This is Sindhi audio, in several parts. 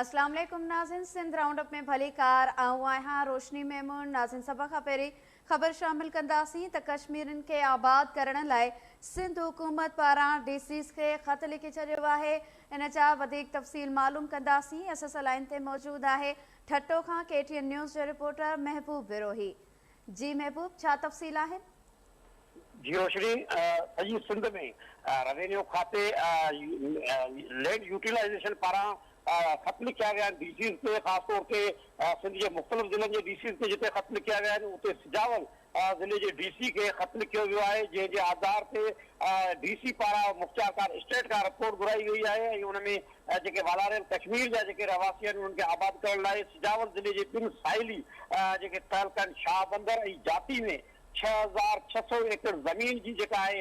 اسلام عليڪم ناظرين سنڌ رائونڊ اپ ۾ ڀليڪار آئون آهيان روشني ميمڻ ناظرين سڀ کان پهرين خبر شامل ڪنداسين ته ڪشميرين کي آباد ڪرڻ لاء سنڌ حڪومت پاران ڊي سيز کي خط لکي ڇڏيو آهي ان جا وڌيڪ تفصيل معلوم ڪنداسين اسان سان لائين تي موجود آهي ٺٽو کان ڪي ٽي اين نيوز جو رپورٽر محبوب بروهي جي محبوب ڇا تفصيل آهن؟ جي روشني سڄي سنڌ ۾ روينيو کاتي لينڊ يوٽيلائيزيشن پاران خط لکيا ويا آهن ڊي سيز کي خاص طور تي سنڌ جي مختلف ضلعن جي ڊي سيز کي جتي خط لکيا ويا آهن اتي سجاول ضلعي جي ڊي سي کي خط لکيو ويو آهي جنهن جي آڌار تي ڊي سي پاران مختيارڪار اسٽيٽ کان رپورٽ گهرائي وئي آهي ۽ ان ۾ جيڪي والاريل ڪشمير جا جيڪي رهواسي آهن انهن کي آباد ڪرڻ لاء سجاول ضلعي جي ٻن ساحلي جيڪي تعلقن شاهه بندر ۽ جاتي ۾ 6600 ايڪڙ زمين جي جيڪا آهي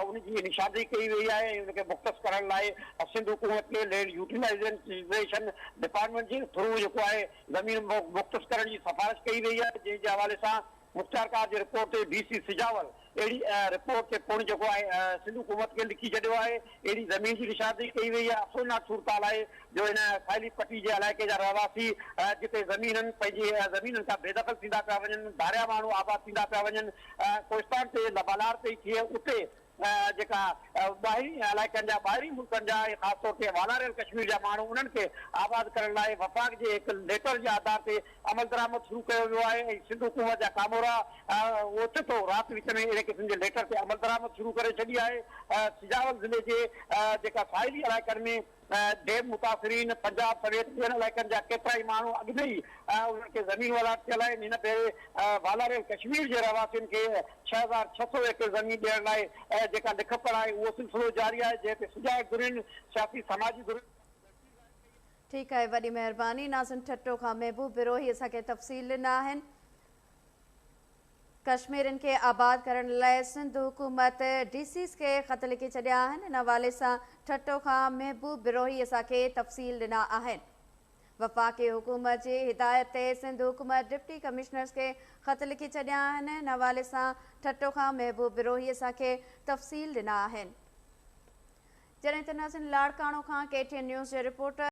ان جي نشاندهي ڪئي وئي آهي ۽ ان کي مختص ڪرڻ لاء سنڌ حڪومت کي لينڊ يوٽيلائيزيشن ڊپارٽمينٽ جي ٿرو جيڪو آهي زمين مختص ڪرڻ جي سفارش ڪئي وئي آهي جنهن جي حوالي سان مختيارڪار جي رپورٽ تي ڊي سي سجاول اهڙي رپورٽ تي پڻ جيڪو آهي سنڌ حڪومت کي لکي ڇڏيو آهي اهڙي زمين جي نشاندهي ڪئي وئي آهي افسوسناڪ صورتحال آهي جو هن ساحلي پٽي جي علائقي جا رهواسي جتي زمينن پنهنجي زمينن کان بيدخل ٿيندا پيا وڃن ڌاريا ماڻهو آباد ٿيندا پيا وڃن ڪوهستان تي لبالار پئي ٿئي اتي جيڪا ٻاهرين علائقن جا ٻاهرين ملڪن جا ۽ خاص طور تي والاريل ڪشمير جا ماڻهو انهن کي آباد ڪرڻ لاء وفاق جي هڪ ليٽر جي آڌار تي عملدرآمد شروع ڪيو ويو آهي ۽ سنڌ حڪومت جا ڪامورا اوچتو رات وچ ۾ اهڙي قسم جي ليٽر تي عملدرآمد شروع ڪري ڇڏي آهي سجاول ضلعي جي جيڪا ساحلي علائقن ۾ ڊيم متاثرين پنجاب سميت ٻين علائقن جا ڪيترائي ماڻهو اڳ ۾ ئي انهن کي زمينون الاٽ ٿيل آهن هن ڀيري والاريل ڪشمير جي رهواسين کي 6600 ايڪڙ زمين ڏيڻ لاء جيڪا لک پڙهه آهي اهو سلسلو جاري آهي جنهن تي سجاڳ ڌرين سياسي سماجي ڌرين ٺيڪ آهي وڏي مهرباني ناظم ٺٽو کان محبوب بروهي اسان کي تفصيل ڏنا آهن. ڪشميرين کي آباد ڪرڻ لاء سنڌ حڪومت ڊي سيز کي خط لکي ڇڏيا آهن ان حوالي سان ٺٽو کان محبوب بروهي اسان کي تفصيل ڏنا آهن. وفاقي حڪومت جي هدايت تي سنڌ حڪومت ڊپٽي ڪمشنرز کي خط لکي ڇڏيا آهن ان حوالي سان ٺٽو کان محبوب بروهي اسان کي تفصيل ڏنا آهن. جڏهن ته ناظرين لاڙڪاڻو کان ڪي ٽي اين نيوز جي رپورٽر.